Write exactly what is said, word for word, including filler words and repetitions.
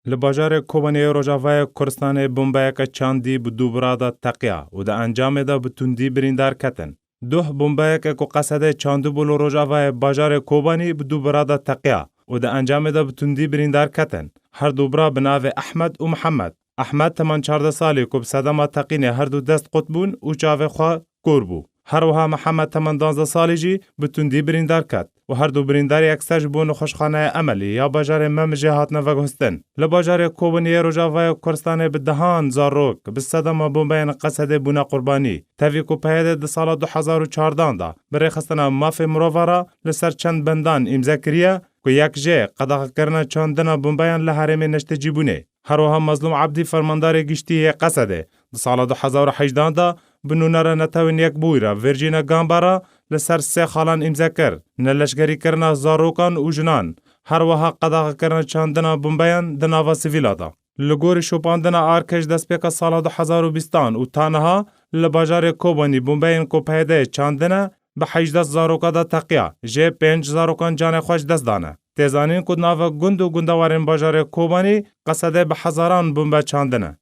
Li bajarê Kobanê yê Rojavayê Kurdistanê bombeyeke çandî bi dû bira de teqiya û di encamê de bi tundî birîndar ketin. Duh bombeyeke ku Qesedê çandibû li rojavayê bajarê Kobanî bi dû bira de teqiya û di encamê de bi tundî birîndar ketin. Her du bira bi navê Ehmed û Mihemed. Ehmed teman çardeh salî ku bi sedema teqînê her du dest qut bûn û çavê xwe kor bû. Her wiha Mihemed teman duwazdeh salî jî bi tundî birîndar ket û her du birîndar yekser ji bo nexweşxaneya Emelî ya bajarê Memijê hatine veguhestin. Li bajarê Kobanî yê Rojavayê Kurdistanê bi dehan zarok bi sedema bombeyan Qesedê bûne qurbanî. Tevî ku P Y D di sala du hezar û çardan de bi rêxistina mafê mirovan re li ser çend bendan îmze kiriye ku yek jê qedexekirina çandina bombeyan li herêmê neştecîbûnê. Her wiha Mezlûm Ebdî, fermandarê giştî yê Qesedê, di sala du hezar û hejdan de bi nûnera Netewên Yekbûyî re Virgîna Gamba re li ser sê xalan îmze kir, neleşkerîkirina zarokan û jinan, her wiha qedexekirina çandina bombeyan di nava sivîla de. Li gorî şopandina Arkeş destpêka sala du hezar û bîstan û ta niha li bajarê Kobanî bombeyên ku P Y D çandine bi hejdeh zaroka de teqiya, jê pênc zarokan canê xwe ji dest dane. Tê zanîn ku di nava gund û gundewarên bajarê Kobanî Qesedê bi hezaran bombe çandine.